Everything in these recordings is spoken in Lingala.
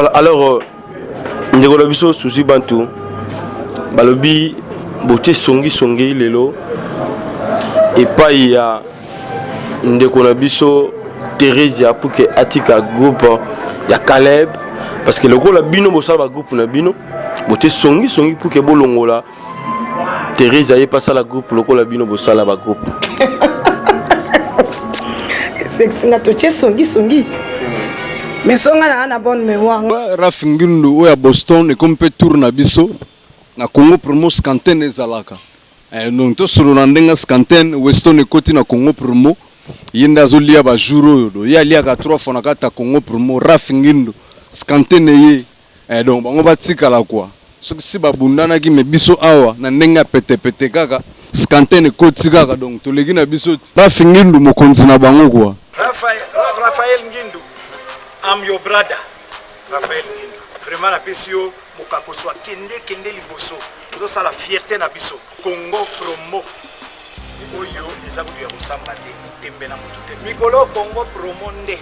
Voilà, alors euh, ndeko na biso Suzy Bantu balobi botie songi songi lelo epai ya ndeko na biso Theresia pour que atika groupe ya Caleb parce que lokola bino bosala ba groupe na bino botie songi songi pour que bolongola Therese aye pasala groupe lokola bino bosala ba groupe. Sexy nga totie songi songi. Mais songa na na bonne mémoire. Raf Ngindu oyo ya Boston ekomi mpe tour na biso na Congo promo scanten ezalaka eh, donc tosolola ndenge scanten Weston ekoti na Congo promo ye nde azolia ba jour oyo do ye aliaka trois fois na kati ya Congo promo Raf Ngindu scanten ye Eh donc bango batikala quoi. Soki si babundanaki mais biso awa na ndenge ya pete pete kaka scanten ekoti kaka donc toleki na biso ti. Rafi Ngindu mokonzi na bango quoi. Raphaël Ngindu, I'm your brother. Raphaël Ngindu, vraiment napesi yo mokakoso akende kende liboso, ozosala fierté na biso. Congo promo oyo eza kutu ya kosamba te, tembe na moto te. Mikolo Congo promo nde.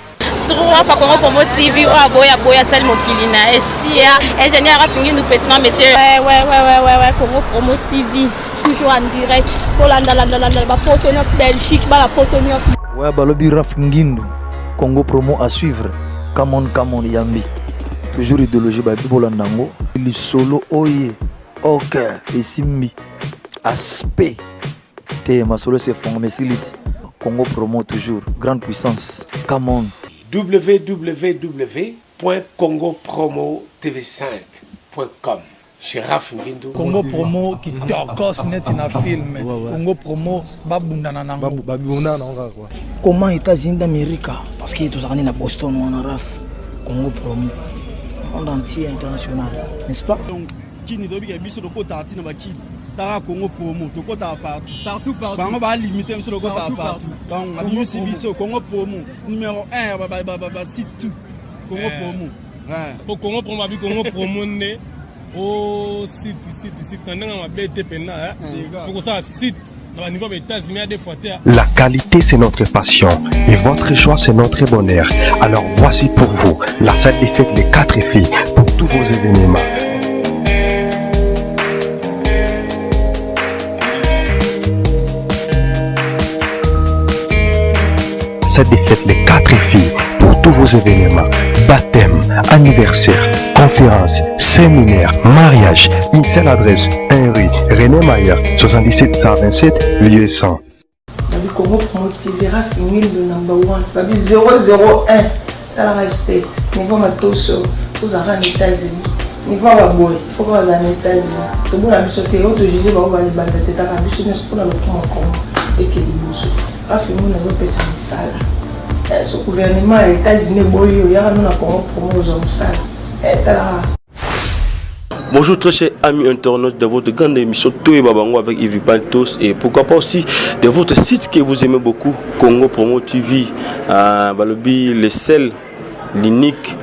Trois fois Congo Promo TV oyo aboya boya asali mokili na esia ingénieur afingi nous petit non monsieur ouais ouais ouais ouais ouais ouais Congo Promo TV toujours en direct kolanda landa landa ba poto nyonso Belgique bala poto nyonso ouais balobi Raf Ngindu Congo Promo à suivre come on come on yambi toujours idéologie babi bolanda yango lisolo oye ok esimbi aspect te masolo se fongama esili ti Congo promo toujours grande puissance come on www.congopromotv5.com chez Raph Ngindu. Congo promo kitokos neti na film. Congo promo babundana nango. Babundana nango kaka quoi. Comment États-Unis d'Amérique parce que tozalaka nde na Boston wana Raph Congo promo monde entier international n'est-ce pas? Donc kini toyebi ke biso tokotaka ntina bakini taka congo promo tokotaka partout partout partout bango ba limite biso tokotaka partout donc abimisi biso congo promo numéro 1 ba ba ba site tout congo eh. promo po congo promo abi congo promo nde o site site site na ndenge mabe te mpenza po kosala site La qualité, c'est notre passion et votre joie, c'est notre bonheur. Alors voici pour vous la salle des fêtes les quatre filles pour tous vos événements. Salle des fêtes les quatre filles pour tous vos événements. Baptême, anniversaire, conférence, séminaire, mariage. Une seule adresse, 1 rue René Mayer, 77 127, lieu 100. Babi Congo Promo TV, Raf Ngindu number 1, Babi 001, talaka state, niveau matoso, tozalaka na États-Unis, niveau baboye, faut kaka bazala na États-Unis, tobona biso te, oyo tojuge bango balibanda te, taka biso nyonso mpona lokumu ya Congo eke liboso. Raf Ngindu azopesa misala. Eh, so gouvernement ya États-Unis eboyi yo, yaka no na Congo Promo ozwa mosala. Eh, talaka. Bonjour très chers amis internautes de votre grande émission Toyeba Bango avec Yves Pantos et pourquoi pas aussi de votre site que vous aimez beaucoup, Congo Promo TV, euh, balobi le sel, l'unique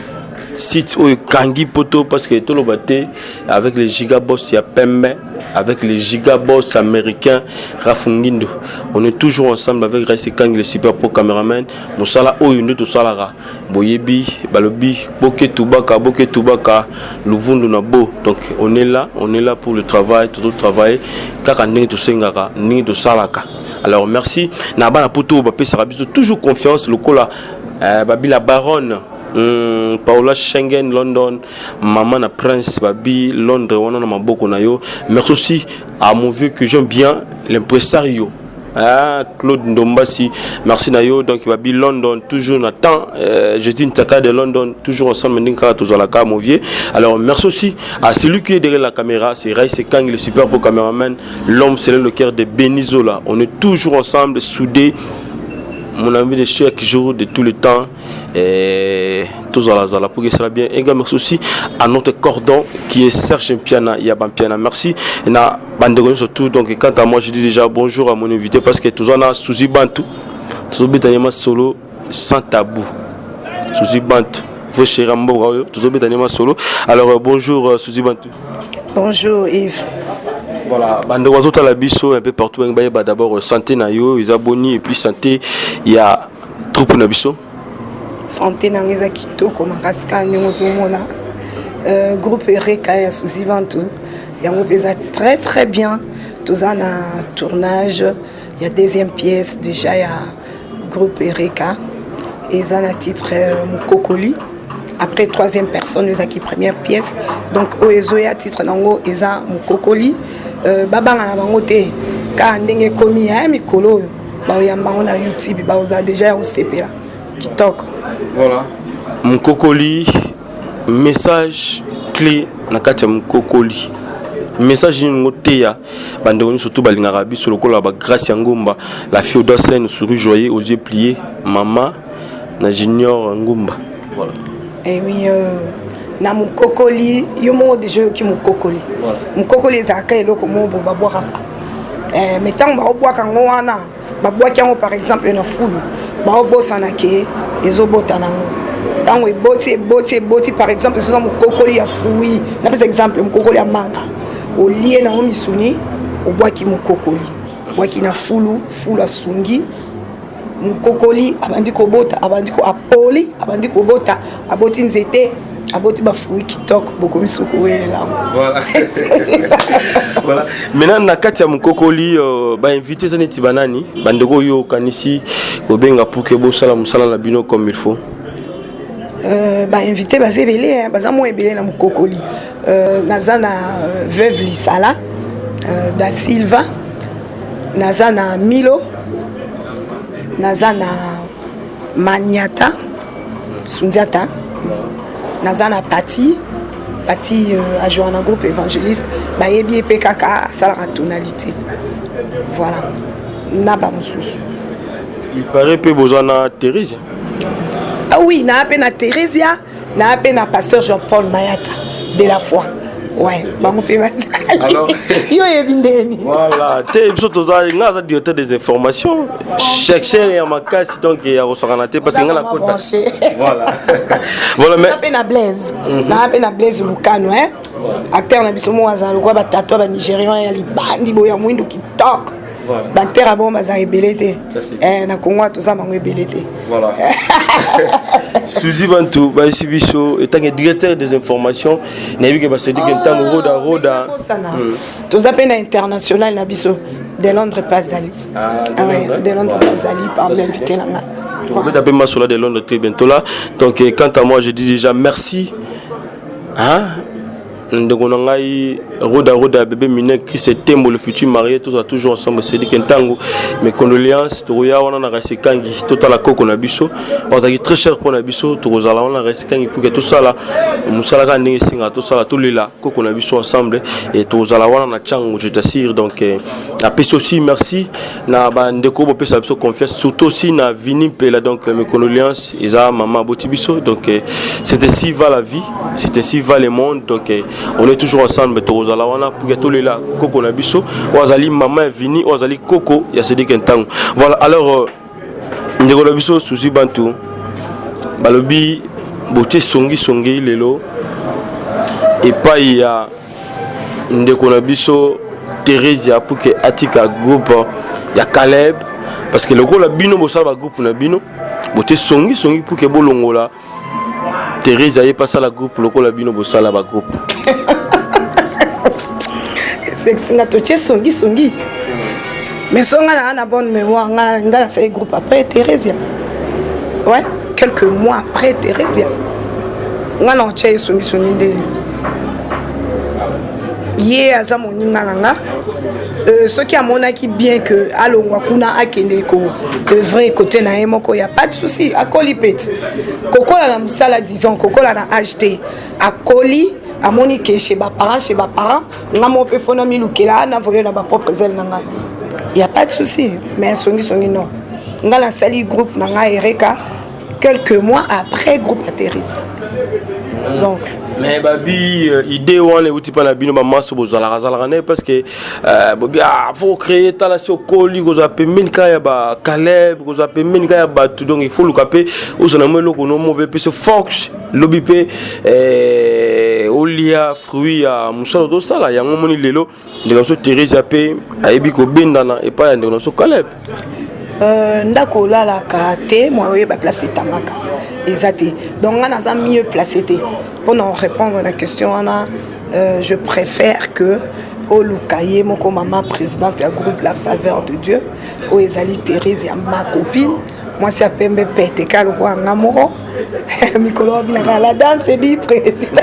site oyo kangi poto parce que toloba te avec les gigaboss ya pembe avec les gigaboss américains Rafungindo on est toujours ensemble avec Raïs Kangi le super pro cameraman mosala oyo nde tosalaka boyebi balobi boke tubaka boke tubaka luvundu na bo donc on est là on est là pour le travail tozo travailler kaka ndenge tosengaka ndenge tosalaka alors merci na bana poto bapesaka biso toujours confiance lokola euh, babi la baronne Paola Schengen London maman na prince babi Londres wana na maboko na yo merci aussi à mon vieux que j'aime bien l'impresario Ah, Claude Ndombasi, merci Nayo. Donc, Babi London, toujours Nathan. Euh, je dis Ntaka de London, toujours ensemble. Ndinka, Tozalaka, mon vieux. Alors, merci aussi à celui qui est derrière la caméra, c'est Raïs Kang, le super beau caméraman. L'homme, c'est le cœur de Benizola. On est toujours ensemble, soudés. Mon ami de chaque jour, de tout le temps. Et tozala pour que ça bien. Et merci aussi à notre cordon qui est Serge Mpiana, Yaban Mpiana. Merci. Na bandeko nyonso tout donc quant à moi je dis déjà bonjour à mon invité parce que toza na Suzy Bantu tozobeta nyama solo sans tabou Suzy Bantu vrai chéri mboka oyo tozobeta nyama solo alors euh, bonjour euh, Suzy Bantu bonjour Yves voilà bandeko bazotala biso un peu partout bayeba d'abord euh, santé na yo eza boni et puis santé ya troupe na biso santé na nga eza kitoko makasi kaka ndenge ozomona. Euh, groupe Ereka ya Suzy Bantu yango mpe eza très très bien toza na tournage ya deuxième pièce déjà ya groupe Ereka eza na titre euh, Mokokoli après troisième personne ezalaki première pièce donc oyo ezoya titre nango eza Mokokoli euh, babanga na bango te kaka ndenge ekomi ya mikolo oyo baoyamba yango na youtube baozala déjà ya kosepela kitoko voilà mokokoli message clé na kati ya mokokoli message nini ngo teya bandeko nyonso to balingaka biso lokola bagrace ya ngomba la fille audace sourire joyeux aux yeux pliés mama na junior ngumba voilà. Eh oui, euh, na mokokoli yo moko deja oyoki mokokoli mokokoli ezalaka eloko moko bo babwakaka eh, mais ntango baobwaka yango wana babwaki yango par exemple na fulu baobosana ke ezobota nango ntango eboti eboti eboti par exemple soza mokokoli ya fruit napesa exemple mokokoli ya manga olie nango misuni obwaki mokokoli obwaki na fulu fulu asungi mokokoli abandi kobota abandi ko apoli abandi kobota aboti nzete aboti bafruit kitoko bokomi soki owelela yango voilà. voilà. maintenant na kati ya mokokoli euh, bainvité eza neti banani bandeko oyo okanisi kobenga pour ke bosala mosala na bino comme il faut euh, bainvité baza ebele baza mwa ebele na mokokoli euh, naza na euh, veuve lisala euh, da silva naza na milo naza na maniata sundiata naza na pati pati euh, ajoua na groupe évangéliste bayebi ye mpe kaka asalaka tonalité voilà na bamosusu il paraît mpe boza na thérésia ah oui naa mpe na thérésia naa mpe na pasteur jean paul mayata de la foi ouais bango mpe yo oyebi ndeni voilà te biso toza nga aza directeur des informations chercheur ya makasi donc ya kosakana te parce que nga nakota voilà voilà mais mpe na blaise mhm. naa mpe na blaise lukano hein acteur na biso moko azala lokola batato ya banigérian ya libandi boye ya mwindu kitoko baacteur ya bongo baza ebele te eh, na congo toza bango ebele te suzi bantu bayesi biso etanke directeur des informations nayebi ke basedike oh, ntango roda roda hmm. toza mpe na international na biso de londres mpe azali ah, ah de londres mpe azali parmi invité na ngai tokobeta mpe masola de londres très bientôt là donc eh, quant à moi je dis déjà merci hein? Ndeko na ngai Roda Roda bébé Mine Chris Tembo le futur marié tozala toujours ensemble Cédric Ntango mes condoléances tokoya wana na Resikangi totala koko na biso ozalaki très cher mpo na biso tokozala wana na Resikangi pour que tosala mosala kaka ndenge esengaka tosala tolela koko na biso ensemble et tokozala wana na Tshangu je t'assure donc eh, napesi aussi merci na bandeko bopesa biso confiance surtout aussi na Vini Mpela donc mes condoléances eza mama aboti biso donc eh, c'est ainsi va la vie c'est ainsi va le monde donc eh, on est toujours ensemble tokozala wana pour que tolela koko na biso oyo azali mama ya Vini oyo azali koko ya Cédric Ntango voilà alors euh, ndeko na biso Suzy Bantu balobi botie songi songi lelo epai ya ndeko na biso Theresia pour que atika groupe ya Caleb parce que lokola bino bosala ba groupe na bino botie songi songi pour que bolongola Theresia ye pasala groupe lokola bino bosala ba groupe sexy nga totie songi songi mais so nga na na bonne mémoire nga nga nasali groupe après Theresia ouais quelques mois après Theresia nga na otya ye songisongi nde ye aza moninga na nga euh, soki amonaki bien que alongwa kuna akende ko œuvre kote na ye moko ya pas de souci akoli peti kokola na mosala disons kokola na age te akoli amoni ke chez baparent chez baparent nga moko mpe fona milukela na vole na bapropre zele na ngai ya pas de souci mais songisongi non nga nasali groupe na ngai ereka quelques mois après groupe atterrissement donc mais babi euh, idée wana euti mpa na bino bamaso bozalaka zalaka naye parce que euh, bobi ah, faut créer tala si okoli kozala pembeni kaka ya bacaleb kozala pembeni kaka ya bato donc il faut luka mpe ozala mwa eloko no mo mpe pese force lobi mpe eh, olia fruit ya mosala tosala yango omoni lelo ndeko na biso Theresia mpe ayebi kobendana epai ya ndeko na biso Caleb. Euh, ndako olalaka te mwa oyeba place etangaka eza te. Donc nga naza mieux placé te mpona répondre na question wana. Je préfère que oluka ye moko mama présidente ya groupe La Faveur de Dieu, oyo ezali Thérèse ya ma copine, mwasi ya pembe pete ka lokola nga moko. Mikolo abinaka la danse di président,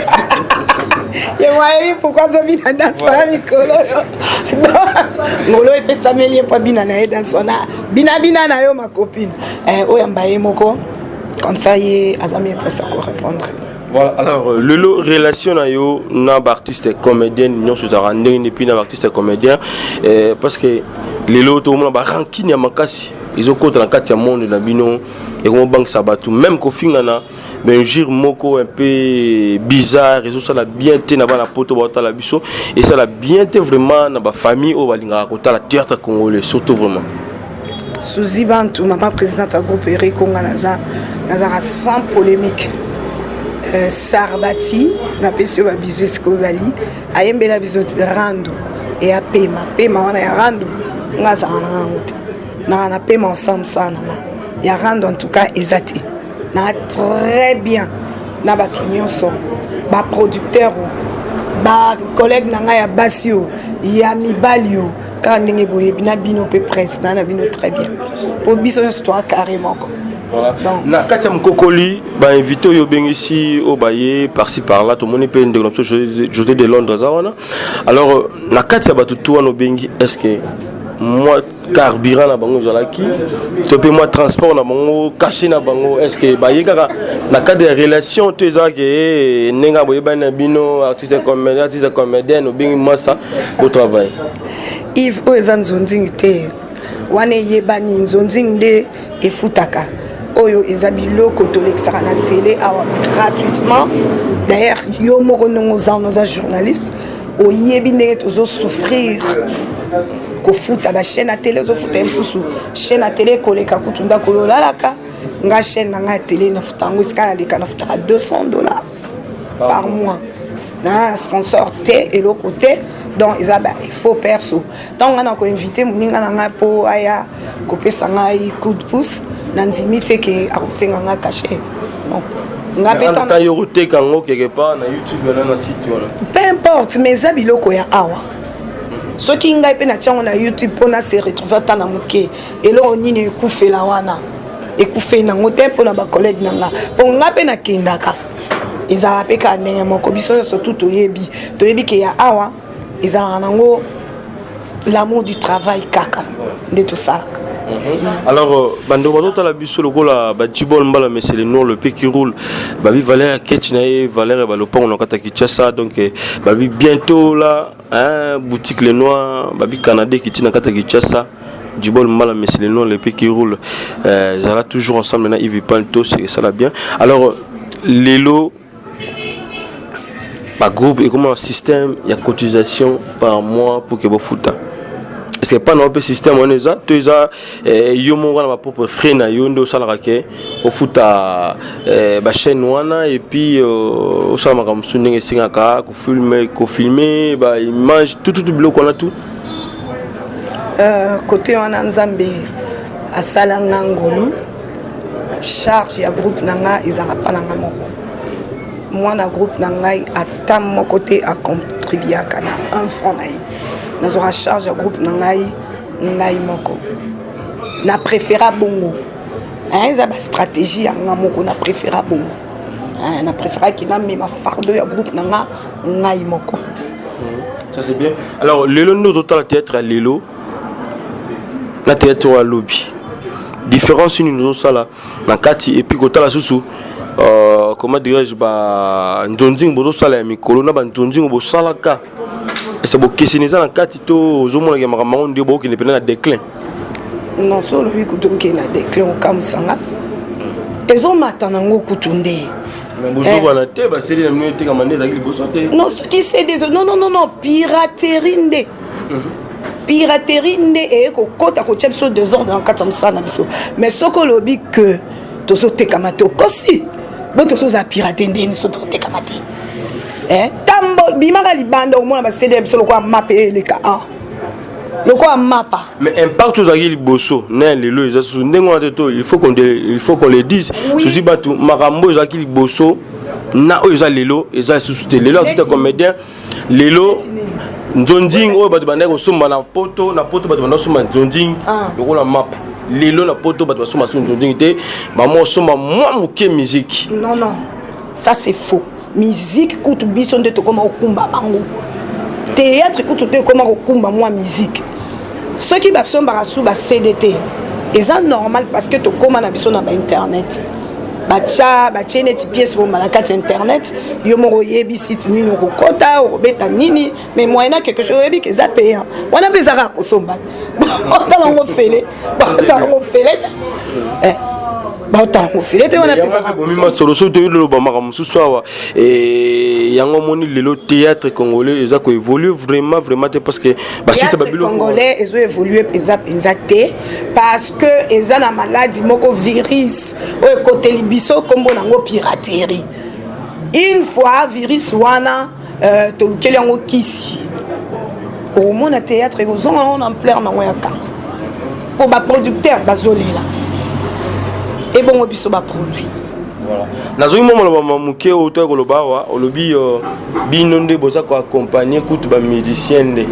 ye moyebi pourquoi azobina danse wana. Mikolo oyo ngolo epesameli ye mpo abina na ye danse wana. Binabina na yo ma copine, oyo yamba ye moko, comme ça ye aza mieux place ya korépondre. Voilà, alors lelo relation na yo na baartiste comédienne nyonso ezalaka ndenge nini? Puis na baartiste comédien, parce que lelo tokomona barancune ya makasi ezokota na kati ya monde na bino, ekomobangisa bato, même kofingana, bainjure moko un peu bizarre, ezosala bien te na bana poto baotala biso, esala bien te vraiment na bafamille oyo balingaka kotala théâtre congolais surtout vraiment. Suzi Bantu, mama présidente ya groupe Ereko, nga naza nazalaka sans polémique. Sarbati, napesi yo babizu esika ozali. Ayembela biso rando eya pema pema wana ya rando. Nga azalaka nanga nango te, nanga na pema ensemble saa nanga ya rando. En tout cas eza te, naa très bien na bato nyonso, baproducteur o, bacollègue na ngai ya basi o, ya mibali o, kaka ndenge boyebi na bino mpe presse na na bino très bien, mpo biso nyonso toa carré moko. Na kati ya mokokoli, bainvité oyo obengisi, oyo baye par-ci par-là, tomoni mpe ndeko na biso José de Londres aza wana. Alors na kati ya bato tu wana obengi, est ce que mwa carburant na bango ezalaki to mpe mwa transport na bango, cachet na bango, est ce que baye kaka na cadre ya relation to ezalaki ndenge boyebani na bino, artiste comédien, artiste comédienne, obengi mwasa botravaille? Yves, oyo eza nzonzingi te wana eyebani. Nzonzingi nde efutaka. Oyo eza biloko tolekisaka na télé awa gratuitement. D'ailleurs yo moko ndenge oza wana, oza journaliste, oyebi ndenge tozosouffrir kofuta bachaîne ya télé. Ozofuta ye mosusu chaîne ya télé ekoleka kutu ndako oyo olalaka. Nga chaîne na ngai ya télé nafuta yango, esika naleka nafutaka 200 $ par mois na sponsor te, eloko te. Donc eza ba effort perso. Ntango ngai na koinvite moninga na ngai mpo aya kopesa ngai coup de pouce, nandimi te ke akosenga ngai cachet, non. Nga mpe yo koteka yango quelque part na YouTube wana, na site wana? Peu importe, mais eza biloko ya awa. Soki ngai mpe natia yango na YouTube mpona se retrouve ata na moke, eloko nini ekufela wana? Ekufeli nango te mpona bacollègue na nga, mpo nga mpe nakendaka, ezalaka mpe kaka ndenge moko. Biso nyonso tu toyebi, toyebi ke ya awa ezalaka nango l'amour du travail kaka nde tosalaka. Alors bandeko bazotala biso lokola bajibol mbala mesele noir, le pied qui roule, babi valeur ya ketch na ye, valeur ya balopango na kati ya Kinshasa. Donc babi bientôt là, hein, boutique Le Noir, babi Canada ekiti na kati ya Kinshasa. Jibol mbala mesele noir, le pied qui roule, ezala toujours ensemble na Yves Pantos, esala bien. Alors lelo bagroupe ekoma système ya cotisation par mois pour ke bofuta. Est-ce que pas na mpe système wana eza to eza yo moko na bapropre frais na yo nde osalaka ke ofuta bachaîne wana, et puis osala makambo mosusu ndenge esengaka, kofilme, kofilme baimage, tout tout biloko wana tout? Côté wana, Nzambe asala nga ngolu. Charge ya groupe na nga ezalaka mpa na nga moko. Mwana groupe na ngai ata moko te acontribuaka na un franc na ye. Nazwaka charge ya groupe na ngai ngai moko. Na préféra bongo, eza bastratégie ya nga moko. Na préféra bongo, na préféraki namema fardeau ya groupe na nga ngai moko. Ça c'est bien. Alors lelo nde ozotala théâtre ya lelo na théâtre oyo alobi, différence nini ozosala na kati? Et puis kotala susu, comment dirais-je, banzonzingo bozosala ya mikolo na banzonzingo bosalaka, ese bokeseni eza na kati to ozomonaka makambo yango nde bokende mpena na déclin? Non, so olobi kutu okende na déclin, okamusanga. Ezomata nango kutu nde. Bozokwana te, baseli na bino etekama nde ezalaki liboso te. Non, soki cd, non, non, non, non, piraterie nde, piraterie nde eye kokɔta kotia biso désordre na kati ya mosala na biso. Mais soki olobi ke tozotekama te, okosi. Bo tozozala pirate ndeni so tokotekama te? Tambo bimaka libanda, omona bacd ya biso lokola mape eleka a. Lokola mapa. Mais impact ozalaki liboso na ya lelo eza susu ndenge wana te. To il faut qu'on le dise, Suzi Bato, makambo ezalaki liboso na oyo eza lelo eza lisusu te. Lelo artiste comédien, lelo nzonzing oyo bato bandaki kosomba na Poto, na Poto bato bandaki kosomba nzonzing lokola mapa. Lelo na Poto bato basomba so nzonzing te, bamwa kosomba mwa moke musique. Non, non, ça c'est faux. Musique kutu, biso nde tokóma kokumba bango. Théâtre kutu nde ekóma kokumba mwa musique. Soki basombaka su baCD te, eza normal, parce que tokóma na biso na bainternet. Batya, batie neti pièce bomba na kati ya internet. Yo moko oyebi site nini okokɔta, okobeta nini, mais moyena quelque chose oyebi ke eza payant. Wana mpe eza kaka kosomba. Otala yango fele, baotala yango fele te, baotala yango fele te. Wana mpe ezaka Bomi masolo. Soki toyi loloba makambo mosusu awa, yango omoni lelo théâtre congolais eza koévolue vraiment vraiment te, parce que basuite Théâtre congolais ezo évolue mpenza mpenza te, parce que eza na maladi moko, virus oyo ekoteli biso, nkombo nango piraterie. Une fois virus wana tolukeli yango kisi, okomona théâtre ekozonga nango na ampleur nango ya kala, mpo baproducteur bazolela ebongo biso baproduit. Voilà, nazongi mwa maloba moke oyo toya koloba awa. Olobi bino nde boza koaccompagne kutu bamusicien nde,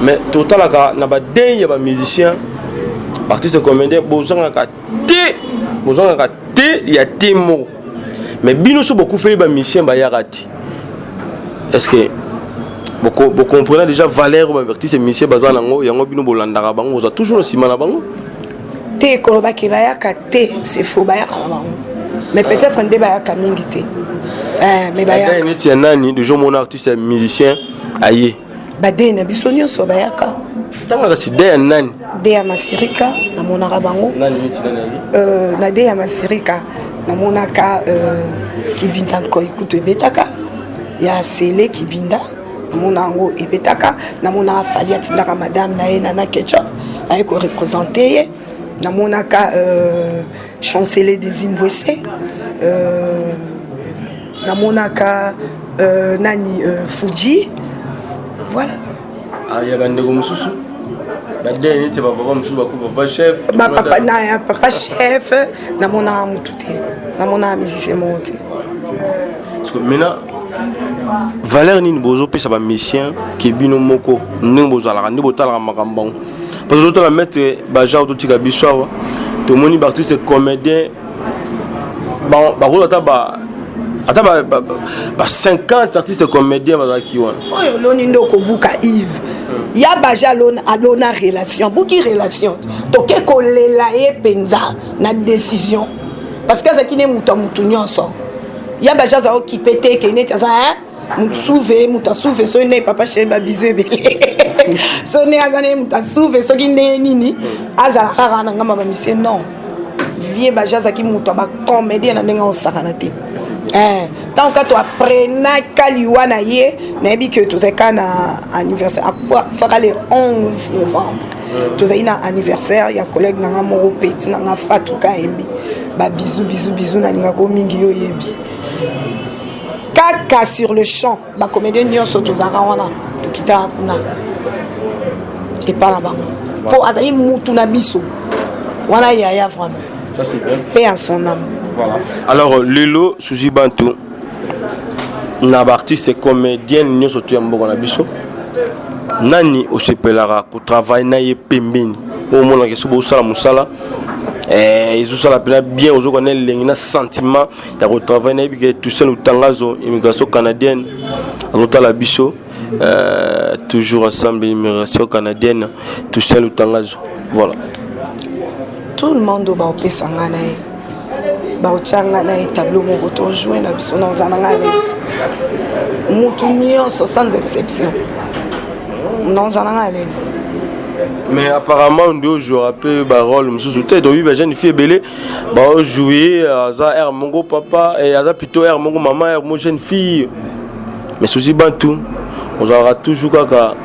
mais totalaka na badei ya bamusicien, artiste comédien bozangaka te, bozangaka te ya te moko. Mais bino so bokufeli, bamusicien bayaka te. Est ce que bokomprena déjà valeur oyo baartiste musicien baza nango? Yango bino bolandaka bango, boza toujours na nsima na bango. Te, kolobaki bayaka te, c'est faux. Bayaka na bango, mais peut-être nde bayaka mingi te, mais bayaka. Neti ya nani déjà omona artiste ya musicien aye? Badei na biso nyonso bayaka. Ntangaka si de ya nani? De ya Masirika, namonaka bango. Nani neti nani aye? Na de ya Masirika namonaka Kibinda Nkoi kutu ebetaka ya Sele Kibinda, namona yango ebetaka. Namonaka Fali atindaka madame na ye Nana Ketchup aye koreprésente ye. Namonaka Chancelier des Imbwese, namonaka nani, Fuji, voilà. Ah, ya bandeko mosusu badei neti bapapa mosusu baku, papa chef? Bapapa na ya papa chef, namonaka motu te, namonaka musicien moko te. Parce que maintenant, valeur nini bozopesa bamusicien ke bino moko ndenge bozalaka, nde botalaka makambo bango? Parce que totala maître bagenre, totika biso awa, tomoni baartiste comédien bakoza ata ba 50 artiste comédien bazalaki wana. Oyo oloni nde okobuka. Yves ya baja alona relation, abuki relation. Toke kolela ye mpenza na décision, parce que azalaki ne moto ya motu nyonso. Ya baja aza okipe te ke neti aza motu suve, moto asuve. Soki nde papa chéri, babizu ebele. So nde aza nde moto asuve, soki ndenge nini azala kaka na ngamba bamisie. Non, vie baja azalaki moto ya bacomédien na ndenge osakana te. Ntango ka toaprenaka liwa na ye, nayebi ke tozali kaka na anniversaire faka le 11 novembre, tozali na anniversaire ya collègue na nga moko, petit na nga Fatou Kaembi. Babizu, bizu, bizu, nalingako mingi. Yo oyebi kaka sur le champ, bacomédien nyonso tozalaka wana, tokitaka kuna epa na bango mpo azali mutu na biso wana, yaya vraiment. Ça c'est bien. Paix à son âme. Voilà. Alors lelo, Suzy Bantu, na baartiste comédienne nyonso to ya mboka na biso, nani osepelaka kotravaille na ye pembeni, oyo omonaka so bosala mosala ezosala mpena bien, ozoka na elengi na sentiment ya kotravaille? Nayebi ke Toussaint Lutangazo, immigration canadienne, azotala biso. Toujours ensemble, immigration canadienne, Toussaint Lutangazo, voilà. Tout le monde oyo baopesa nga na ye, baotya nga na ye tableau moko, tojoue na biso, naoza na nga l'aise. Mutu nyonso sans exception, naoza na nga l'aise. Mais apparemment nde ojouera mpe barole mosusu te. Toyebi bajeune fille ebele baojoue, aza aire moko papa, aza plutôt aire moko mama, aire moko jeune fille. Mais Suzi Bantu, ozalaka toujours kaka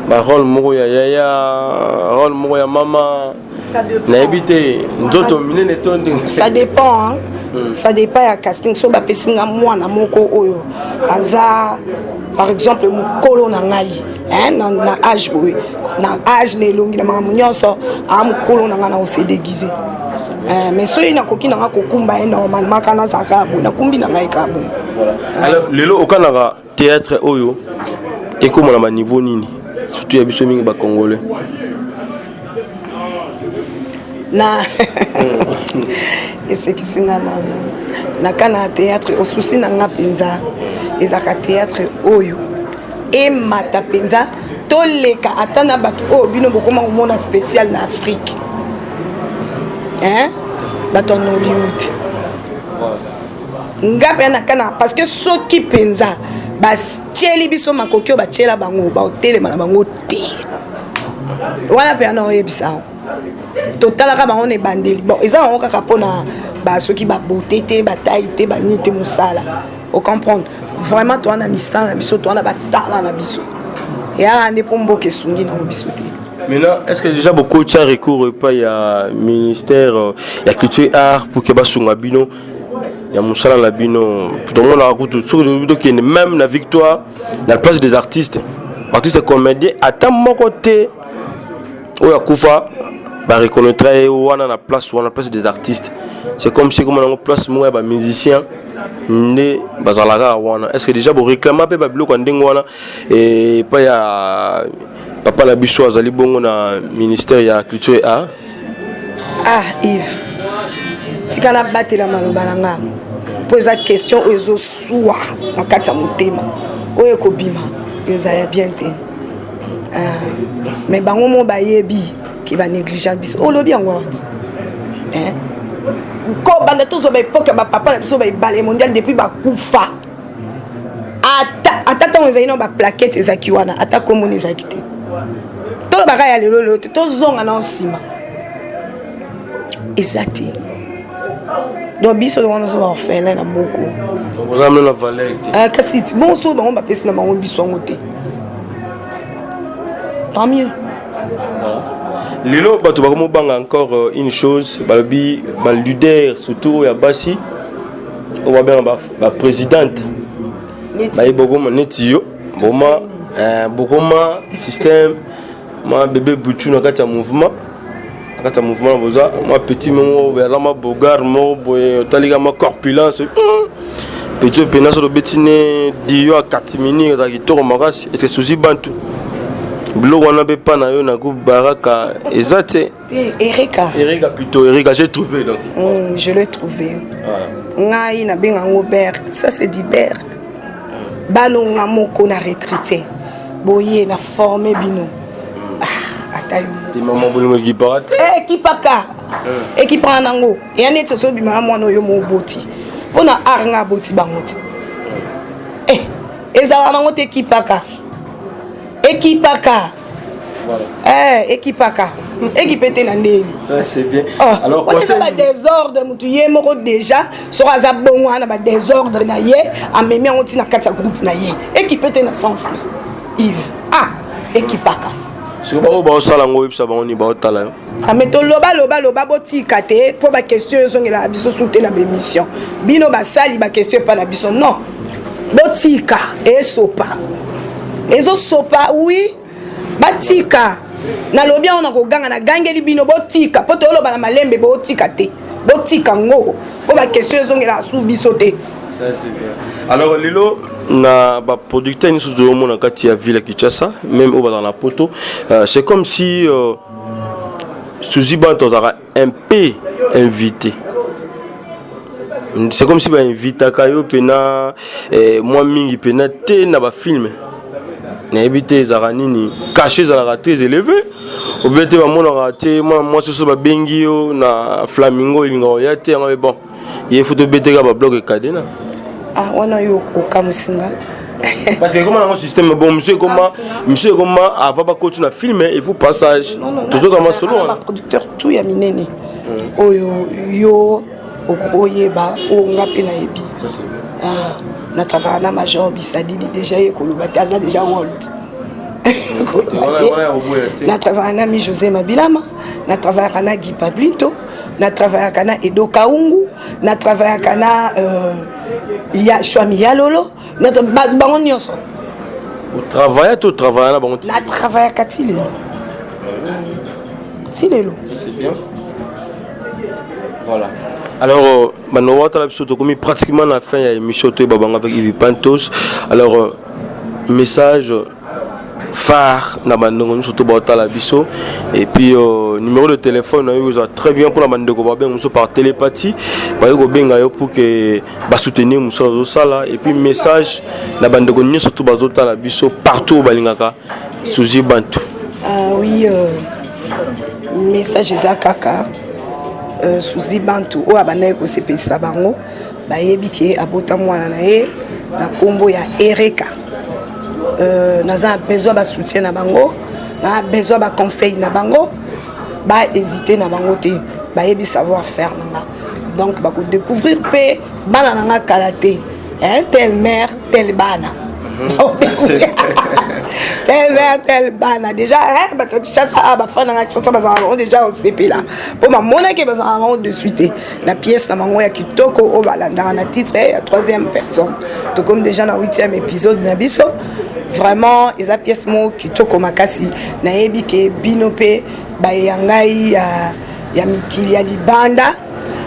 barole moko ya yaya, role moko ya mama. Nayebi te, nzoto minene to ndenge? Ça dépend, hein? Ça dépend ya casting. So bapesi nga mwana moko oyo aza par exemple mokolo na ngai, hein, na age boye, na age, na elongi, na makambo nyonso, aa mokolo na ngai, na ose déguise. Eh, mais soki nakoki na nga kokumba ye normalement, kaka nazala kaka boye, nakumbi na ngai kaka boye. Alors lelo okanaka théâtre oyo ekóma na baniveau nini, surtout ya biso mingi bacongolais? Na esekisi nga nano naka na théâtre. Osusi na nga mpenza ezalaka théâtre oyo emata mpenza, toleka ata na bato oyo bino bokoma komona spécial na Afrique, hein? Bato ya Nollywood, nga mpe naka na, parce que soki mpenza batieli biso makoki oyo batiela bango, baotelema na bango te. Wana mpe ana oyebisa yango, totalaka bango na ebandeli. Bon, eza yango kaka mpona basoki babote te, batai te, banini te, mosala, ocomprendre. Vraiment toza na misala na biso, toza na batala na biso, eyaka nde mpo mboka esungi nango biso te. Maintenant, est-ce que déjà beaucoup de recours epai ya ministère ya culture, art, pour que basunga bino ya mosala na bino? Tomonaka kutu soki tokende même na Victoire, na place des artistes, artiste comédien ata moko te oyo akufa bareconnaîtra ye wana na place wana, place des artistes. C'est comme si komona yango place moko ya bamusicien nde bazalaka wana. Est ce que déjà boréclama mpe babiloko ya ndenge wana epai ya papa na biso azali bongo na ministère ya culture et art? Ah Yves, tika nabatela maloba na nga, mpo eza question oyo ezosuwa na kati ya motema, oyo ekobima eza ya bien te. Ah, mais bango mo bayebi ke banégligence biso. Olobi yango wati ko banda tozwa baépoque ya bapapa na biso, baebale mondial, depuis bakufa, ata ntango ezali na baplaquette ezalaki wana, ata komona ezalaki te. Tolobaka ya lelo lelo te, tozonga na nsima, eza te. Donc biso wana so baorphelin na moko. Oza na valeur te. Ah, kasi bongo so bango bapesi na bango biso yango te, tant mieux. Lelo bato bakomobanga encore une chose, balobi baleader, surtout oyo ya basi, oyo babenga baprésidente, baye bokoma neti yo, boma bokoma système mwa bébé butu na kati ya mouvement, na kati ya mouvement boza mwa petit moko aza mwa bogar moko boye, otalika mwa corpulence, petit oyo mpena soki obeti ne dio ya 4 minutes, ezala kitoko makasi. Est ce que Suzi Bantu, biloko wana mpe mpa na yo na groupe Baraka eza te? Te, Erika. Erika plutôt, Erika, j'ai trouvé donc. Je l'ai trouvé. Ngai nabenga yango berg, ça c'est dit berg. Bana nga moko na recruté boye, na forme bino. Ah, ata yo. Te mama, bolingo ekipaka te. Ekipaka, ekipaka nango. Eya neti ozobima na mwana oyo mo oboti mpo na art, nga aboti bango te. Eh, ezalaka nango te, ekipaka, ekipaka. Eh, ekipaka, ekipe te na ndeni. Ça c'est bien. Alors wana eza badésordre. Motu ye moko déjà soki aza bongo wana, badésordre na ye amemi yango ntina kati ya groupe na ye. Ekipe te na sens na Yves. Ah, ekipaka. Soki bango baosala yango, oyebisa bango nini baotala yo? Ah, mais toloba, loba, loba, botika te, mpo baquestion ezongelaka biso su te na baémission. Bino basali baquestion epa na biso, non, botika esopa, ezosopa. Oui, batika. Nalobi yango na koganga, nagangeli bino, botika, mpo toloba na malembe. Botika te, botika ngo, mpo baquestion ezongelaka su biso te. Ça c'est bien. Alors lelo na baproducteur nyonso tozomona kati ya ville ya Kinshasa, même oyo bazala na poto, c'est comme si Suzi Bantu azalaka un peu invité, c'est comme si bainvitaka yo mpena mwa mingi mpena te na bafilme. Nayebi te ezalaka nini, cachet ezalaka très élevé obie te, bamonaka te mwana mwasi so babengi yo na Flamingo, elingaka oya te yango. Bon, ye faut tobeteka babloc ekadena. Ah, wana yo okamusi nga. Parce que ekoma nango système. Bon, monsieur ekoma, monsieur ekoma, avant bakoti na film, il faut passage, tozokama solo wana. Baproducteur tout ya minene oyo yo okoyeba, oyo nga mpe nayebi, na travaille na major Bisadidi déjà, ye koloba te, aza déjà world. Na travaille na mi José Mabilama, na travaillaka na Guy Pablinto. Na travaillaka na Edo Kaungu, na travaillaka na euh, ya Shwami Yalolo, na bango nyonso. Otravailla to otravailla na bango? Na travaillaka ti lelo. Ti lelo. Ça c'est bien. Voilà. Alors, euh, bano watala biso tokomi pratiquement na fin ya émission toyeba bango avec Yves Pantos. Alors, euh, message phare na bandeko nyonso to baotala biso et puis euh, numéro de téléphone na yo eza très bien mpona bandeko babenga mosusu par télépathie baye kobenga yo pour que basoutenir mosala ozosala et puis message na bandeko nyonso to bazotala biso partout oyo balingaka Suzy Bantu. Ah oui, euh, message eza kaka euh, Suzy Bantu oyo abandaki kosepelisa bango bayebi ke abota mwana na ye na nkombo ya Ereka. Euh, naza na besoin ba soutien na bango, na besoin ba conseil na bango, ba hésiter na bango te, bayebi savoir faire na nga. Donc bako découvrir mpe bana na nga kala te. Hein, telle mère, telle bana. Telle mère, telle bana. Déjà, hein, bato ya Kinshasa, ah, bafana na Kinshasa bazalaka bango déjà osepela. Mpo bamonaki bazalaka bango de suite na pièce na bango ya kitoko oyo balandaka na titre ya troisième personne. Tokomi déjà na huitième épisode na biso. Vraiment, eza pièce moko kitoko makasi. Nayebi ke bino mpe baye ya ngai ya, ya mikili ya libanda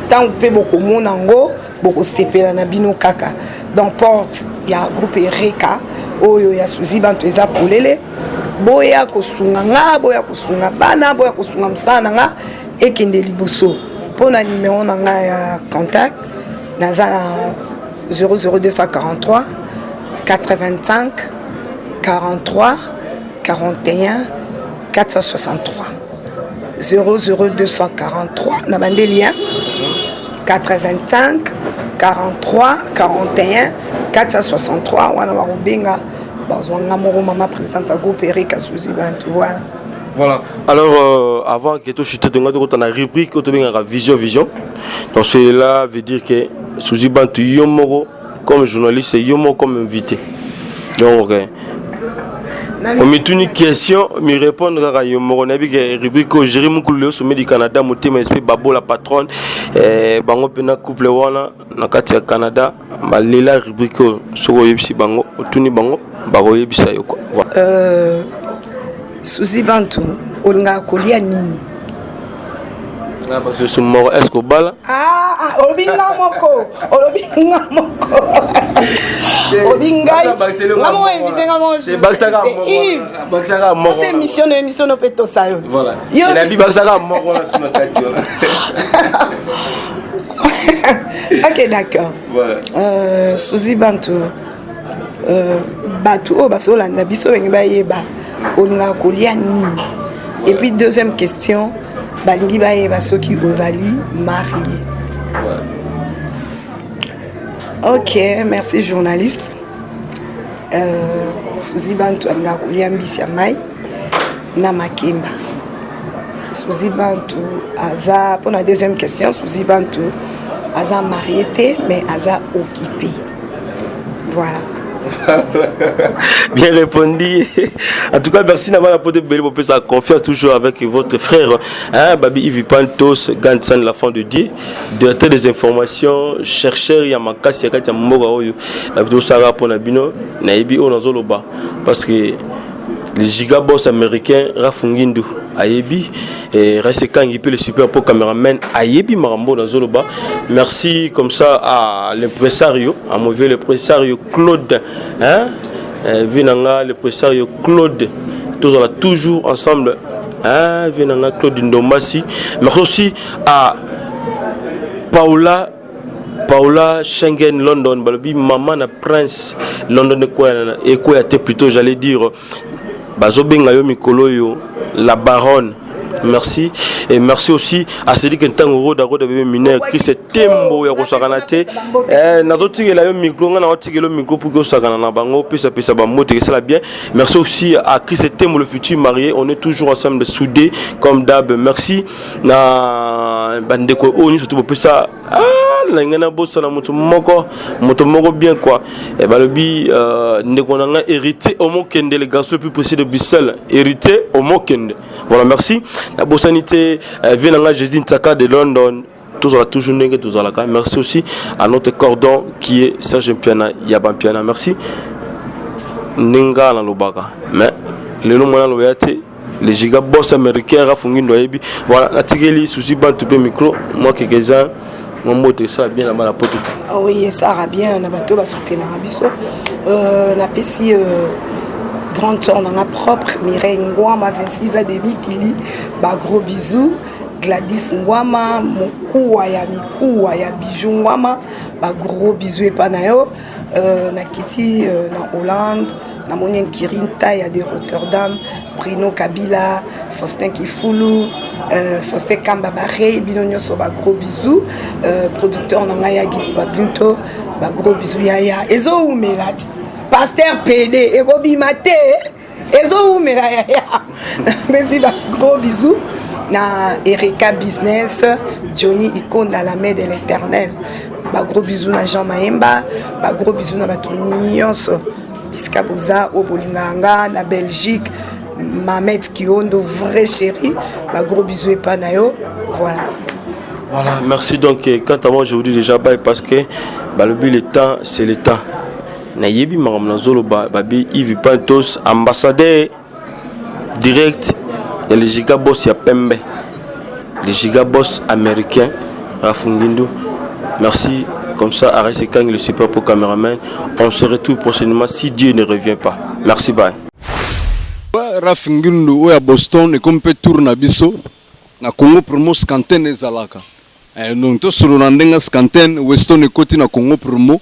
ntango mpe bokomona yango bokosepela na bino kaka. Donc porte ya groupe Ereka oyo ya Suzy Bantu eza polele, boya kosunga nga, boya kosunga bana, boya kosunga mosala na nga ekende liboso. Mpo na numero na nga ya contact naza na 00243 85 43 41 463 00243 na bandeli ya 85 43 41 463 wana bakobenga bazwa nga moko mama présidente ya groupe Erika Suzy Bantu. Voilà. Voilà. Alors, euh, avant que tout chute, on a une rubrique que tu as Vision Vision. Donc, cela veut dire que Suzy Bantu, yo moko, comme journaliste, yo moko comme invité. Donc, ok. Omituni question mi répondre kaka yo moko. Nayebi ke rubrique oyo Géri Mokulu leo sommet du Canada, motema esprit babola patronne eh, bango mpena couple wana na kati ya Canada balela rubrique oyo. Soki oyebisi bango, otuni bango, bakoyebisa yo quoi. Voilà. Euh, Suzy Bantu, olingaka kolia nini? Nga basusu moko, est ce que obala? Ah, ah, olobi nga moko, olobi nga moko, olobi ngai nga moko, invité nga moko. Bakisaka moko, bakisaka moko. Ose émission no, émission no mpe tosa yo. Voilà. Nabi bakisaka moko na sima kati wana. Ok, d'accord. Voilà. Euh, Suzy Bantu, euh, bato oyo bazolanda biso balingi bayeba olingaka kolia nini. Et puis deuxième question, balingi bayeba soki ozali marié. Ok, merci journaliste. Euh, Suzy Bantu alingaka kolia mbisi ya mai na makemba. Suzy Bantu aza, mpona deuxième question, Suzy Bantu aza marié te mais aza occupé. Voilà. Bien répondu. En tout cas, merci d'avoir apporté Belle sa confiance toujours avec votre frère, hein, Babi Yves Pantos, Gansan, la fin de Dieu, directeur des informations, chercheur ya makasi ya kati ya mboka oyo, na bito sara pona bino, nayebi oyo nazoloba parce que le giga boss américain Rafungindu ayebi et reste kangi pe le super po cameraman ayebi makambo nazoloba. Merci comme ça à l'impresario, à mon vieux l'impresario Claude, hein, euh, vinanga l'impresario Claude, tous on a toujours ensemble, hein, vinanga Claude Ndombasi. Merci aussi à Paola Paola Schengen London, balobi maman na Prince London ekoya ekoya te, plutôt j'allais dire bazobenga yo mikolo oyo la baronne. Merci et merci aussi à celui qui ntango roda roda bébé mineur Chris Tembo ya kosakana te. Eh, nazotikela yo micro, nga nazotikela yo micro pour que osakana na bango, pesa pesa ba moto esala bien. Merci aussi à Chris Tembo le futur marié, on est toujours ensemble soudés comme d'hab. Merci na bandeko oyo nyonso to bopesa. Ah, na ngai nabosana moto moko, moto moko bien quoi. Eh, balobi euh, ndeko na ngai héritier Omokende, le garçon le plus précis de Bruxelles, héritier Omokende. Voilà, merci. Nabosani te vieux na nga Jésus Ntsaka de London, tozala toujours ndenge tozalaka. Merci aussi à notre cordon qui est Serge Mpiana Yaba Mpiana. Merci ndenge nalobaka, mais lelo mwana aloba te, le giga boss américain Rafu Ngindo ayebi. Voilà, natikeli susi bantu mpe micro mwa quelques-uns, mwa mbote esala bien na bana Poto. Oui, esala bien na bato basoutenaka biso. Napesi grande sœur nanga propre, Mireille Ngwama, 26 ans de mikili, bagros bisous. Gladys Ngwama, mokuwa ya mikuwa ya Bijou Ngwama, bagros bisous epa na yo. Nakiti na Hollande, namoni Nkiri Ntaya de Rotterdam, Bruno Kabila, Faustin Kifulu, Faustin Kamba Barey, bino nyonso bagros bisous. Producteur na ngai Yagi Babinto, bagros bisous. Yaya, ezowumela ti paster pd ekobima te, ezowumela yaya. Napesi bagros bisous na Erika Business, Johnny Ikonda, la main de l'Éternel, bagros bisous na Jean Maemba, bagros bisous na bato nyonso bisika boza oyo bolingaka nga na Belgique. Mamet Kiondo, vrai chéri, bagros bisous epa na yo. Voilà. Voilà, merci. Donc, quant à moi, je vous dis déjà bye parce que bah, le but, le temps, c'est le temps. Nayebi makambo nazoloba, babi Yves Pantos, ambassadeur direct ya le giga boss ya pembe, le giga boss américain Rafu Ngindu. Merci. Comme ça, Arès Kang, le super pro caméraman. On se retrouve prochainement si Dieu ne revient pas. Merci, bye. Raf Ngindu oyo ya Boston ekomi mpe tour na biso na Congo Promo Scanten ezalaka. Donc tosolola ndenge Scanten Weston ekoti na Congo Promo,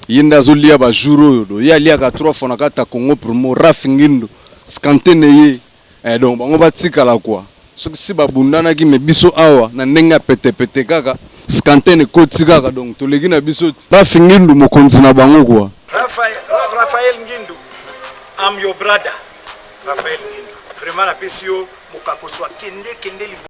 ye nde azolia bajour oyo do ye aliaka trois fois na kati ya Congo Promo. Raf Ngindu Scanten ye donc bango batikala kwa soki si babundanaki me biso awa na ndenge ya petepete kaka Scanten ekoti kaka, donc toleki na biso ti Raf Ngindu mokonzi na bango kwa. Raphaël Ngindu, I'm your brother. Raphaël Ngindu, vraiment napesi yo mokakoso, akende kende liboso.